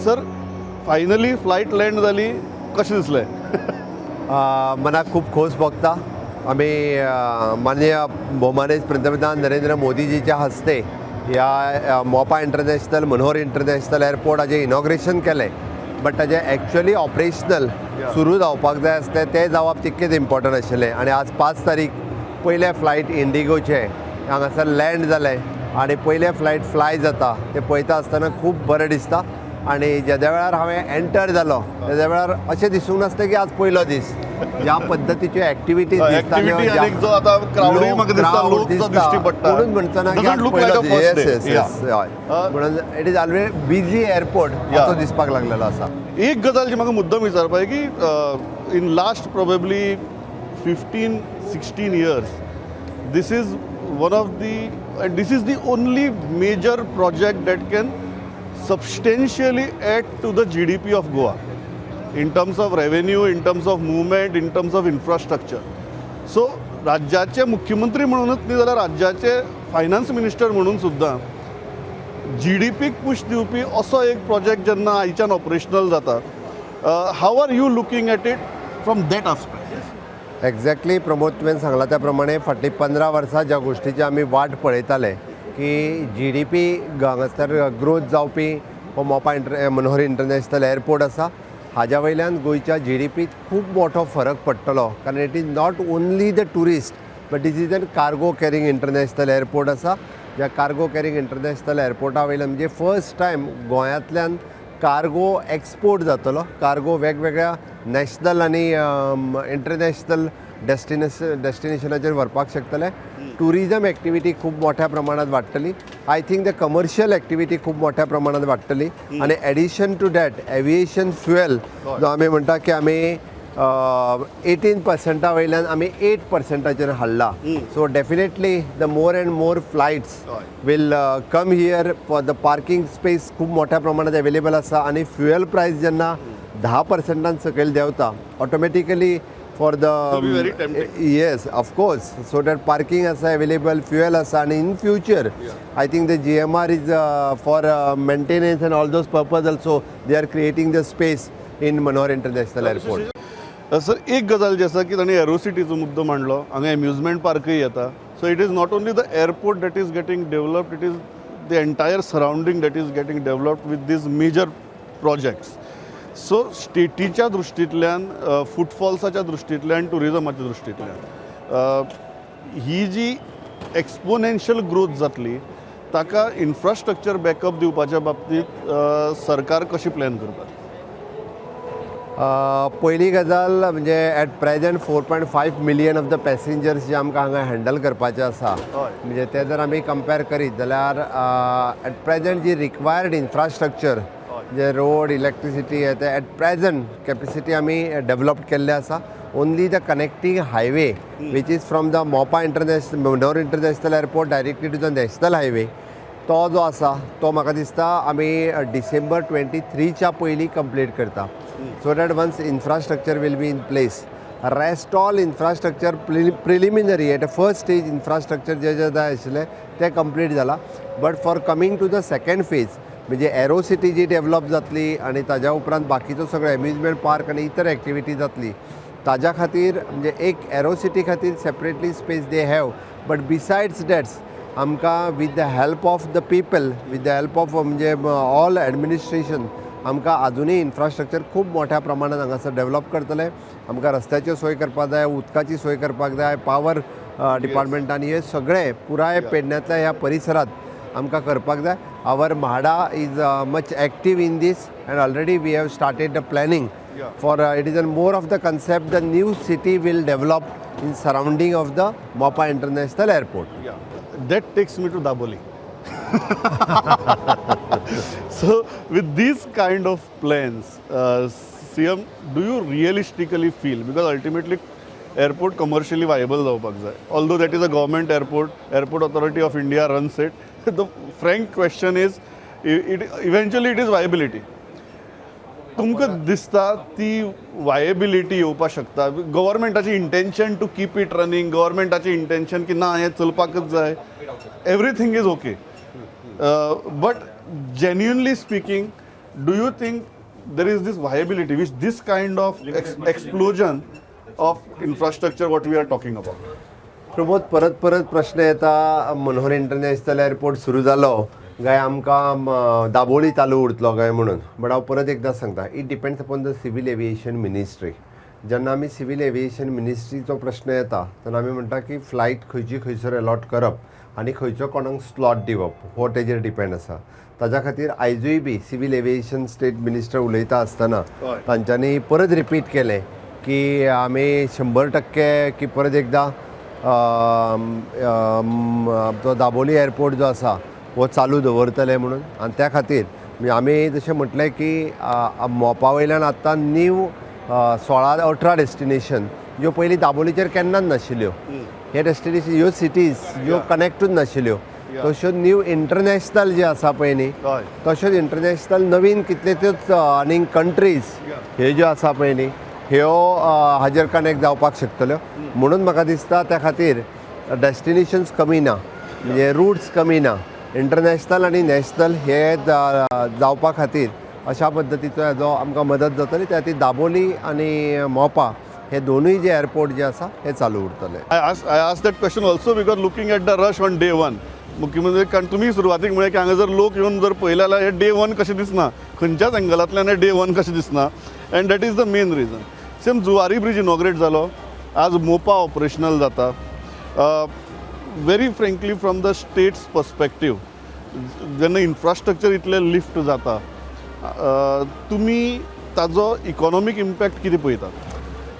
Sir, finally flight land जाली, कशें दिसलें? मनाक खूब खोस भोगता. आमी माननीय भोवमानेस्त पंतप्रधान नरेंद्र मोदीजीच्या हस्ते ह्या Mopa international, Manohar international airport हाजें इनॉग्रेशन केलें, बट ताजें एक्च्युअली ऑपरेशनल सुरू जावपाक जाय आसलें, तें जावप तितकेंच इम्पॉर्टंट आशिल्लें. आनी आज 5 तारीख पयलें फ्लायट इंडिगोचें हांगासर लँड जालें आनी पयलें फ्लायट फ्लाय जाता तें पळयता आसतना खूब बरें दिसता. आनी जेद्या वेळार हांवें एंटर जालो, तेद्या वेळार अशें दिसूंक नासलें की आज पयलो दीस. ज्या पद्दतीच्यो एक्टिविटीज Activity आनी जो आतां crowd म्हाका दिसता, लोक जो दिश्टी पडटा. म्हणून म्हणचो ना की Doesn't look like a first day. हय, म्हणून it is always busy airport असो दिसपाक लागलेलो आसा. एक गजाल जी म्हाका मुद्दम विचारपा की in last probably 15-16 years, this is one of the this is the only major project that can substantially add to the GDP of Goa in terms of revenue, in terms of movement, in terms of infrastructure. So राज्याचे मुख्यमंत्री म्हणूनच न्ही जाल्यार राज्याचे finance minister म्हणून सुद्दां जीडीपीक push दिवपी असो एक प्रोजेक्ट जेन्ना आयच्यान ऑपरेशनल जाता, how are you looking at it from that aspect? Exactly Pramod, तुवें सांगला त्या प्रमाणे फाटलीं 15 वर्सां ज्या गोश्टीची आमी वाट पळयताले की जीडीपी हांगासर ग्रोथ जावपी हो मोपा मनोहर इंटरनॅशनल एअरपोर्ट आसा, हाज्या वयल्यान गोंयच्या जीडीपीत खूब मोठो फरक पडटलो, कारण it is not only the tourist, but it is an cargo carrying international airport आसा. ज्या कार्गो कॅरिंग इंटरनॅशनल एअरपोर्टा वयल्यान म्हणजे फर्स्ट टायम गोंयांतल्यान कार्गो एक्सपोर्ट जातलो. कार्गो वेगवेगळ्या नॅशनल आनी इंटरनॅशनल डेस्टिनेशनाचेर व्हरपाक शकतले. ट्युरिजम एक्टिविटी खूब मोठ्या प्रमाणात वाडटली. I think the commercial activity खूब मोठ्या प्रमाणात वाडटली. आनी addition to that, aviation fuel जो आमी म्हणटा की आमी 18 पर्संटा वयल्यान आमी 8 पर्संटाचेर हाडला, so definitely the more and more flights will come here for the parking space खूब मोठ्या प्रमाणात अवेलेबल आसा. आनी फ्युएल प्रायस जेन्ना 10 पर्संटान सकयल देंवता, automatically for the Will be very tempting. Yes, of course. So that parking आसा अवेलेबल, फ्युएल आसा आनी in future I think the GMR is for maintenance and all those purpose also they are creating the space in Manohar International Airport. Sir, एक गजाल जी आसा की ताणें एरोसिटीचो मुद्दो मांडलो, हांगा एम्युजमेंट पार्कय येता. So it is not only the airport that is getting developed, it is the entire surrounding that is getting developed with these major projects. So स्टेटीच्या दृश्टींतल्यान, फुटफॉल्साच्या दृश्टींतल्यान, ट्युरिजमाच्या दृश्टींतल्यान ही जी एक्सपोनेन्शियल ग्रोथ जातली, ताका इन्फ्रास्ट्रक्चर बॅकअप दिवपाच्या बाबतींत सरकार कशी प्लॅन करता? पयली गजाल म्हणजे at present 4.5 million of the passengers जे आमकां हांगा हँडल करपाचे आसा, म्हणजे ते जर आमी कंपेर करीत जाल्यार एट प्रेझेंट जी रिक्वायर्ड इन्फ्रास्ट्रक्चर जे रोड, इलेक्ट्रिसिटी हे ते एट प्रेझेंट कॅपेसिटी आमी डेवलप केल्ले आसा. Only the connecting highway, which is from the Mopa International, Manohar International Airport directly to the national highway, तो जो आसा तो म्हाका दिसता आमी डिसेंबर 23च्या पयलीं कंप्लीट करता, so that once infrastructure will be in place, rest all infrastructure preliminary at a first stage infrastructure जे जे जाय आशिल्लें तें कंप्लीट जाला. But for coming to the second phase, म्हणजे एरो सिटी जी डेवलप जातली आनी ताज्या उपरांत बाकीचो सगळो एम्युजमेंट पार्क आनी इतर एक्टिविटी जातली, ताज्या खातीर म्हणजे एक एरो सिटी खातीर separately space they have, but besides that's आमकां with the help of the people, with the help of म्हणजे ऑल एडमिनिस्ट्रेशन, आमकां आजुनूय इन्फ्रास्ट्रक्चर खूब मोठ्या प्रमाणात हांगासर डेवलप करतले. आमकां रस्त्याच्यो सोय करपाक जाय, उदकाची सोय करपाक जाय, पावर डिपार्टमेंटान हे सगळें पुराय पेडण्यांतल्या ह्या परिसरात आमकां करपाक जाय. Our MHADA is much active in this and already we have started the planning for it is a more of the concept the new city will develop in surrounding of the Mopa International Airport. Yeah, that takes me to Dabolim. So, with these kind of plans, CM, do you realistically feel, because ultimately airport commercially viable जावपाक जाय, although that is a government airport, Airport Authority of India runs it, the frank question is, it eventually it is viability. तुमकां दिसता ती viability येवपाक शकता? गव्हर्मेंटाची intention to keep it running, गव्हर्मेंटाची intention की ना, हें चलपाकच जाय, everything is okay, but genuinely speaking, Do you think there is this viability with this kind of explosion of infrastructure what we are talking about? Pramod, परत परत प्रश्न येता, Manohar international airport सुरू जालो काय आमकां दाबोळी चालू उरतलो काय म्हणून. बट हांव परत एकदां सांगता, it depends upon the civil aviation ministry. जेन्ना आमी सिवील एविएशन मिनिस्ट्रीचो प्रश्न येता तेन्ना आमी म्हणटा की फ्लायट खंयची खंयसर अलॉट करप आनी खंयचो कोणाक स्लॉट दिवप हो तेजेर डिपेंड आसा. ताज्या खातीर आयजूय बी सिवील एविएशन स्टेट मिनिस्टर उलयता आसतना तांच्यांनी परत रिपीट केलें की आमी 100% की परत एकदां तो दाबोली एअरपोर्ट जो आसा हो चालू दवरतले म्हणून. आनी त्या खातीर म्हणजे आमी जशें म्हटलें की मोपा वयल्यान आतां नीव 16-18 डेस्टिनेशन ज्यो पयलीं दाबोलीचेर केन्नाच नाशिल्ल्यो, हे डेस्टिनेशन ह्यो सिटीज ज्यो कनेक्टूच नाशिल्ल्यो तश्यो न्यू इंटरनॅशनल जे आसा पळय न्ही, तश्योच इंटरनॅशनल नवीन कितलेश्योच आनीक कंट्रीज ह्यो ज्यो आसा पळय न्ही ह्यो हाजेर कनेक्ट जावपाक शकतल्यो. म्हणून म्हाका दिसता त्या खातीर डेस्टिनेशन्स कमी ना, म्हणजे रुट्स कमी ना, इंटरनॅशनल आनी नॅशनल हे जावपा खातीर अशा पद्दतीचो हेजो आमकां मदत जातली. त्या खातीर दाबोली आनी मोपा हे दोनूय जे एअरपोर्ट जे आसा हे चालू उरतले. I ask that question also because looking at the rush on day one, मुख्यमंत्री, कारण तुमी सुरवातीक म्हळें की हांगा जर लोक येवन जर पळयले जाल्यार हे डे वन कशें दिसना, खंयच्याच एंगलांतल्यान हे डे वन कशें दिसना, and that is the main reason. Same Zuari bridge inaugurate जालो, आज मोपा ऑपरेशनल जाता. Very frankly, from the state's perspective, जेन्ना इन्फ्रास्ट्रक्चर इतलें लिफ्ट जाता, तुमी ताजो इकॉनॉमीक इम्पॅक्ट कितें पळयतात?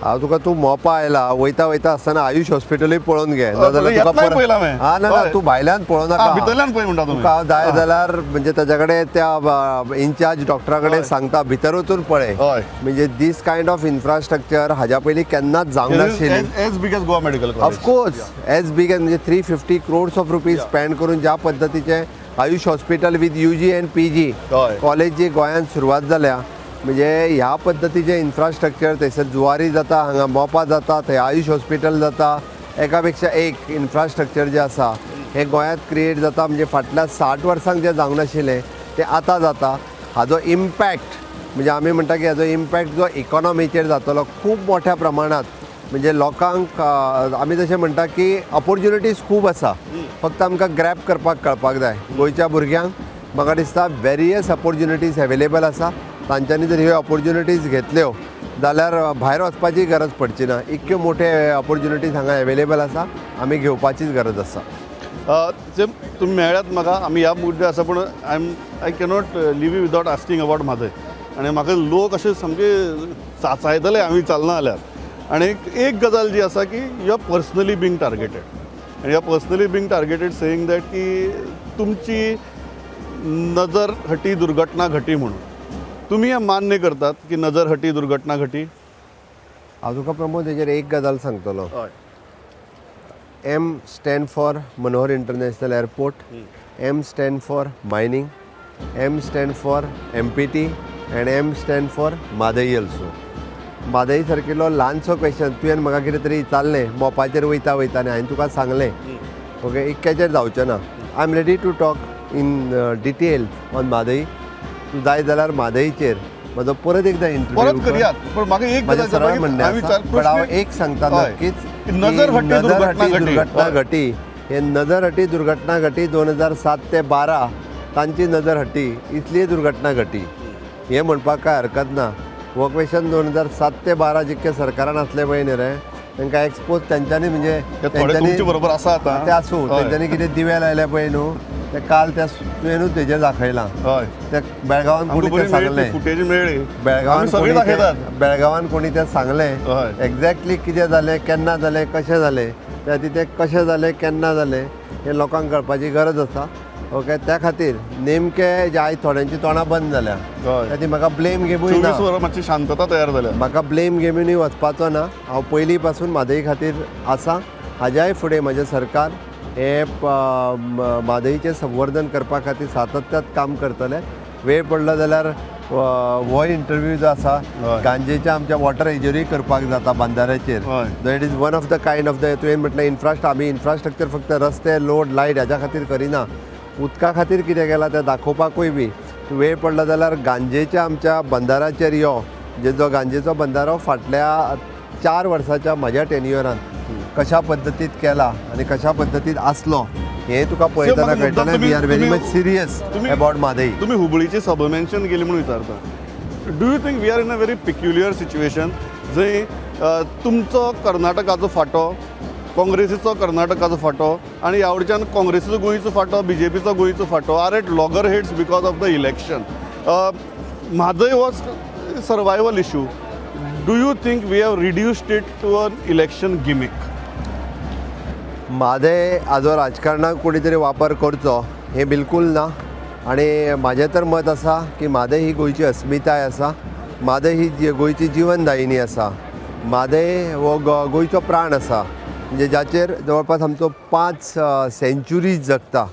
हांव तुका, तूं मोपा आयला, वयता वयता आसतना आयुष हॉस्पिटलूय पळोवन घे, नाजाल्यार तुका येतना पळयला हांवें. हा, ना ना, तूं भायल्यान पळोवं नाका. भितरल्यान पळय म्हणटा तुमी. तुका हांव जाय जाल्यार म्हणजे ताच्या कडेन त्या इनचार्ज डॉक्टरा कडेन सांगता, भितर वचून पळय. म्हणजे दीस कायंड ऑफ इन्फ्रास्ट्रक्चर हाज्या पयलीं केन्नाच जावंक नाशिल्ली. As big as Goa Medical College. Of course, as big as, म्हणजे 350 crores of rupees spend करून ज्या पद्दतीचें Ayush hospital with UG and PG college जी गोंयांत सुरवात जाल्या, म्हणजे ह्या पद्दतीचें इन्फ्रास्ट्रक्चर थंयसर जुवारी जाता, हांगा मोपा जाता, थंय आयुष हॉस्पिटल जाता, एका पेक्षा एक इन्फ्रास्ट्रक्चर जें आसा हें गोंयांत क्रिएट जाता. म्हणजे फाटल्या 60 वर्सांक जें जावंक नाशिल्लें तें आतां जाता. हाजो इम्पॅक्ट म्हणजे आमी म्हणटा की हाजो इम्पॅक्ट जो इकॉनॉमीचेर जातलो खूब मोठ्या प्रमाणात. म्हणजे लोकांक आमी जशें म्हणटा की ऑपोर्च्युनिटीज खूब आसा, फक्त आमकां ग्रॅब करपाक कळपाक जाय. गोंयच्या भुरग्यांक म्हाका दिसता वेरियस ऑपोर्च्युनिटीज अवेलेबल आसा. तांच्यांनी जर ह्यो ऑपोर्च्युनिटीज घेतल्यो जाल्यार भायर वचपाची गरज पडची ना. इतक्यो मोठे ऑपोर्च्युनिटीज हांगा अवेलेबल आसा, आमी घेवपाचीच गरज आसा. ते तुमी मेळ्ळ्यात म्हाका, आमी ह्या मुद्दे आसा, पूण I cannot leave you without asking about Mhadei. आनी म्हाका लोक अशे सामके चाचायतले आमी चलना जाल्यार. आनी एक गजाल जी आसा की you are personally being targeted, आनी you are personally being targeted saying that की तुमची नजर हटी दुर्घटना घटी म्हणून. तुमी हें मान्य करतात की नजर हटी दुर्घटना घटी? हांव तुका प्रमोद हेजेर एक गजाल सांगतलो. M stand for Manohar International Airport, M stand for mining, M stand for MPT and M stand for Mhadei also. Mhadei सारकिल्लो ल्हानसो क्वेश्चन तुवें म्हाका कितें तरी विचारलें मोपाचेर वयता वयता आनी हांवें तुका सांगलें, ओके, इतक्याचेर जावचें ना. I am ready to talk in detail on Mhadei. तूं जाय जाल्यार म्हादईचेर म्हजो परत एकदां परत इंटरव्यू. करयात, पण म्हाका एक म्हजें गजाल सरळ म्हणणें हांवें आसा, विचार बट हांव एक सांगता नक्कीच की नजर की हटी नजर दुर्घटना हटी घटी. दुर्घटना घटी, हे नजर हटी दुर्घटना घटी 2007 ते 12 तांची नजर हटी इतली दुर्घटना घटी हें म्हणपाक कांय हरकत ना. हो क्वेश्चन 2007 ते 12 जितके सरकारान आसले पळय न्ही रे, तांकां एक्सपोज तेंच्यांनी म्हणजे ते थोडे तुमचे बरोबर आसा आतां. ते आसूं, तेंच्यांनी कितें दिवे लायले पळय न्हू, ते काल त्या तुवेनूच तेजेर दाखयलां. ते बेळगांवान आमकां कोणी तें बरी मेळ्ळी सांगलें, फुटेज मेळ्ळी. बेळगांवान आमी सगळी कोणी ते दाखयतात. बेळगांवान कोणी तें सांगलें एक्झॅक्टली कितें जालें, केन्ना जालें, कशें जालें. त्या खातीर तें कशें जालें, केन्ना जालें हें लोकांक कळपाची गरज आसा. ओके, त्या खातीर नेमके जे आयज थोड्यांची तोंडां बंद जाल्या, त्या खातीर म्हाका ब्लेम गेमूय ना. 24 वरां मातशी शांतता तयार जाल्या. म्हाका ब्लेम गेमीनूय वचपाचो ना. हांव पयलीं पासून म्हादई खातीर आसा. हाज्याय फुडें म्हजें सरकार हें म्हादईचें संवर्धन करपा खातीर सातत्यात काम करतलें. वेळ पडलो जाल्यार हो इंटरव्यू जो आसा गांजेच्या आमच्या वॉटर हेजेरूय करपाक जाता, बांदाऱ्याचेर. That is one of the kind of the, तुवें म्हटलें इन्फ्रास्ट्रक्चर, आमी इन्फ्रास्ट्रक्चर फक्त रस्ते, रोड, लायट हाज्या खातीर करिना, उदका खातीर कितें केलां तें दाखोवपाकूय बी वेळ पडलो जाल्यार गांजेच्या आमच्या बंदाराचेर यो, म्हणजे जो गांजेचो बंदारो फाटल्या 4 वर्साच्या म्हज्या टेन्युअरान कशा पद्दतीत केला आनी कशा पद्दतीत आसलो हें तुका पळयतना म्हाका मुद्दाम कळटलें. We are very much serious about Mhadei. तुमी हुबळीची सभा मेन्शन केली म्हणून विचारता, do you think we are in a very peculiar situation जंय तुमचो कर्नाटकाचो फांटो, काँग्रेसीचो कर्नाटकाचो फांटो आनी ह्या वटच्यान काँग्रेसीचो गोंयचो फांटो, बीजेपीचो गोंयचो फांटो are at loggerheads because of the election? Mhadei was survival issue. Do you think we have reduced it to an election gimmick? Mhadei हाजो राजकारणाक कोणी तरी वापर करचो हें बिलकूल ना आनी म्हाजें तर मत आसा की म्हादय ही गोंयची अस्मिताय आसा, म्हादय ही गोंयची जिवनदायिनी आसा, म्हादय हो गोंयचो प्राण आसा, म्हणजे जाचेर जवळपास आमचो पांच सेंच्युरीज जगता,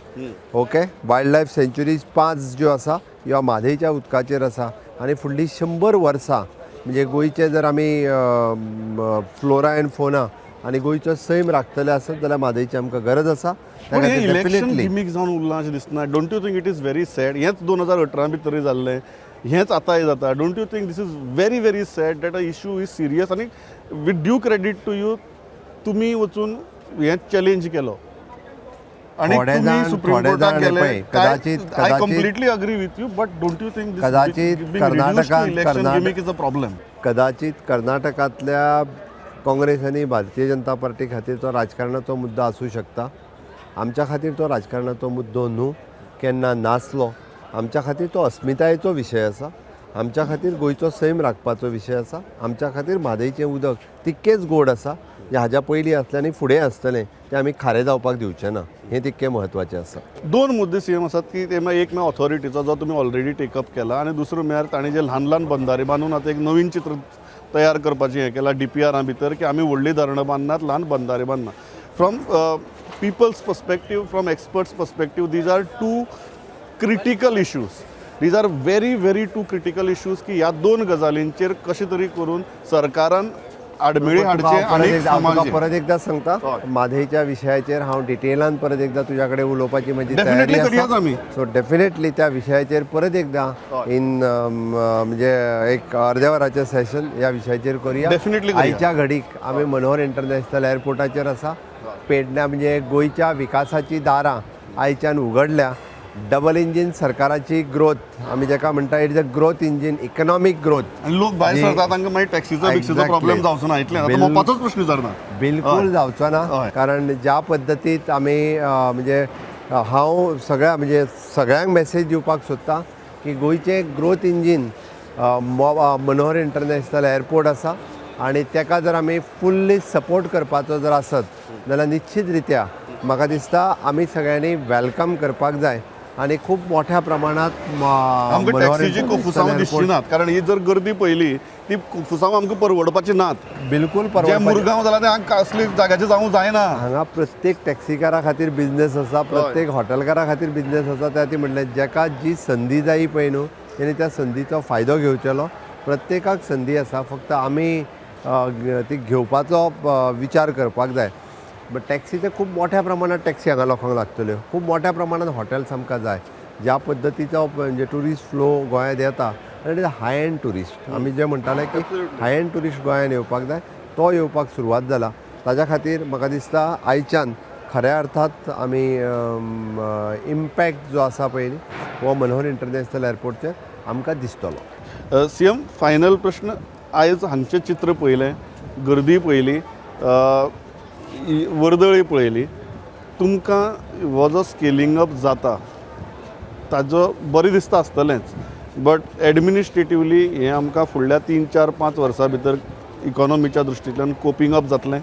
ओके, वायल्ड लायफ सेंच्युरीज पांच ज्यो आसा ह्यो म्हादयच्या उदकाचेर आसा. आनी फुडलीं 100 वर्सां म्हणजे गोंयचे जर आमी फ्लोरा एंड फोना आनी गोंयचो सैम राखतले आसत जाल्यार म्हादयची आमकां गरज आसा. त्या पूण हें खातीर इलेक्शन डेफिनेटली गिमीक जावन उरलां अशें दिसना? Don't you think it is very sad? हेंच 2018 भितरूय जाल्लें, हेंच आतांय जाता. Don't you think this is very very sad that a issue is serious? आनी with due credit to you, तुमी वचून हें चॅलेंज केलो आनी थोडे तुमी सुप्रीम थोडे कोर्टाक जाण गेले. पळय, कदाचित- I completely agree with you, but don't you think कदाचित कर्नाटकात- election gimmick is a problem? कदाचित कर्नाटकांतल्या काँग्रेस आनी भारतीय जनता पार्टी खातीर तो राजकारणाचो मुद्दो आसूं शकता. आमच्या खातीर तो राजकारणाचो मुद्दो न्हू, केन्ना नासलो. आमच्या खातीर तो अस्मितायेचो विशय आसा, आमच्या खातीर गोंयचो सैम राखपाचो विशय आसा. आमच्या खातीर म्हादयचें उदक तितकेंच गोड आसा जें हाज्या पयलीं आसलें आनी फुडें आसतलें. तें आमी खारें जावपाक दिवचें ना, हें तितकें म्हत्वाचें आसा. दोन मुद्दे सीएम आसात की ते म्हळ्यार, एक म्हळ्यार ऑथॉरिटीचो जो तुमी ऑलरेडी टेकअप केला आनी दुसरो म्हळ्यार ताणें जे ल्हान ल्हान बंदारे बांदून आतां एक नवीन चित्र तयार करपाचें हें केलां डीपीआरा भितर की आमी व्हडलीं धरणां बांदनात, ल्हान बंदारे बांदना. From people's perspective, from experts' perspective, these are two critical issues. These are very very two critical issues की ह्या दोन गजालींचेर कशें तरी करून सरकारान आडमेळी हाडचें हांव परत आनी एकदा हांव तुका समाजें परत एकदा सांगता, म्हादयच्या विशयाचेर हांव डिटेलान परत एकदा तुज्या कडेन उलोवपाची म्हजी Definitely तयारी करयाच आमी. सो डेफिनेटली त्या विशयाचेर परत एकदा इन म्हणजे एक अर्द्या वराचें सेशन ह्या विशयाचेर करुया. Definitely करुया. आयच्या घडीक आमी मनोहर इंटरनॅशनल एअरपोर्टाचेर आसा पेडण्या. म्हणजे गोंयच्या विकासाची दारां आयच्यान उगडल्या. डबल इंजीन सरकाराची ग्रोथ आमी जेका म्हणटा, it is a growth engine, economic growth. आनी लोक भायर सरता तांकां मागीर टॅक्सीचो बिक्सीचो प्रॉब्लेम जावचो ना इतलें. आतां मोपाचोच प्रश्न विचारना. बिलकुल जावचो ना, कारण ज्या पद्दतीत आमी म्हणजे हांव सगळ्या म्हणजे सगळ्यांक मेसेज दिवपाक सोदता की गोंयचें growth engine Manohar international airport आसा आनी तेका जर आमी फुल्ली सपोर्ट करपाचो जर आसत जाल्यार निश्चित रित्या म्हाका दिसता आमी सगळ्यांनी welcome करपाक जाय आनी खूब मोठ्या प्रमाणात आमकां मनोहर टॅक्सीची इंटरनॅशनल कोफुसांव एअरपोर्ट दिसची नात, कारण ही जर गर्दी पळयली ती कोफुसांव आमकां परवडपाची नात. बिलकुल जे परवडपाचें. मुरगांव जाल्यार ते हांगा असली जाग्याचेर जावंक जायना. हांगा प्रत्येक टॅक्सीकारा खातीर बिजनेस आसा, प्रत्येक हॉटेलकारा खातीर बिजनेस आसा. त्या ती म्हणलें, जेका जी संदी जायी पळय न्हू, तेणी त्या संदीचो फायदो घेवचेलो. प्रत्येकाक संदी आसा, फक्त आमी ती घेवपाचो विचार करपाक जाय. बट टॅक्सीचे खूब मोठ्या प्रमाणात टॅक्सी हांगा लोकांक लागतल्यो, खूब मोठ्या प्रमाणात हॉटेल्स आमकां जाय. ज्या पद्दतीचो म्हणजे ट्युरिस्ट फ्लो गोंयांत येता आनी हाय एंड ट्युरिस्ट आमी जे म्हणटाले की हाय एंड ट्युरिस्ट गोंयांत येवपाक जाय, तो येवपाक सुरवात जाला. ताज्या खातीर म्हाका दिसता आयच्यान खऱ्या अर्थात आमी इम्पॅक्ट जो आसा पळय न्ही, हो मनोहर इंटरनॅशनल एअरपोर्टचेर आमकां दिसतलो. सीएम, फायनल प्रश्न. आयज हांगचें चित्र पळयलें, गर्दी पळयली, वर्दळी पळयली, तुमकां हो जो स्केलिंग अप जाता ताजो बरें दिसता आसतलेंच, बट एडमिनिस्ट्रेटिवली हें आमकां फुडल्या 3, 4, 5 वर्सां भितर इकॉनॉमीच्या दृश्टींतल्यान कोपिंग अप जातलें?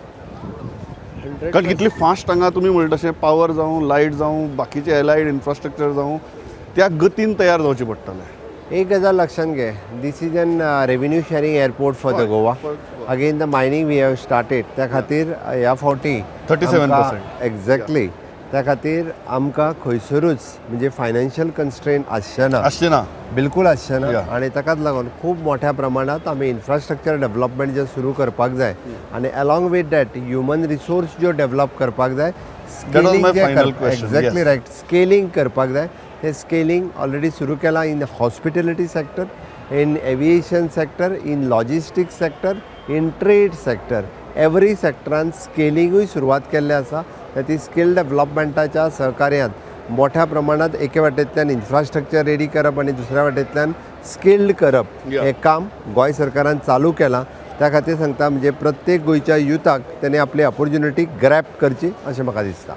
कारण कितली फास्ट हांगा तुमी म्हणटा तशें पावर जावं, लायट जावं, बाकीचें एलायड इन्फ्रास्ट्रक्चर जावं, त्या गतीन तयार जावचें पडटलें. एक गजाल लक्षात घे, this is an revenue sharing airport for the Goa. Again, the mining we have started, त्या खातीर ह्या फावटी 37%. एक्झॅक्टली, त्या खातीर आमकां खंयसरूच म्हणजे फायनान्शियल कन्स्ट्रेन आसचें ना. आसचें ना. बिलकुल आसचें ना. आनी ताकाच लागून खूब मोठ्या प्रमाणात आमी इन्फ्रास्ट्रक्चर डेव्हलपमेंट जें सुरू करपाक जाय आनी along with that human resource ज्यो डेव्हलप करपाक जाय. That was my final question, exactly. Yes. Right, scaling करपाक जाय. तें स्केलिंग ऑलरेडी सुरू केलां in hospitality sector, in aviation sector, in logistic sector, in trade sector. Every सेक्टरान स्केलिंगूय सुरवात केल्लें आसा. ती स्कील डेवलपमेंटाच्या सहकार्यान मोठ्या प्रमाणात एके वाटेंतल्यान इन्फ्रास्ट्रक्चर रेडी करप आनी दुसऱ्या वाटेंतल्यान स्किल्ड करप हें काम गोंय सरकारान चालू केलां. त्या खातीर सांगता, म्हणजे प्रत्येक गोंयच्या युथाक तेणी आपली ऑपॉर्च्युनिटी ग्रॅब करची अशें म्हाका दिसता.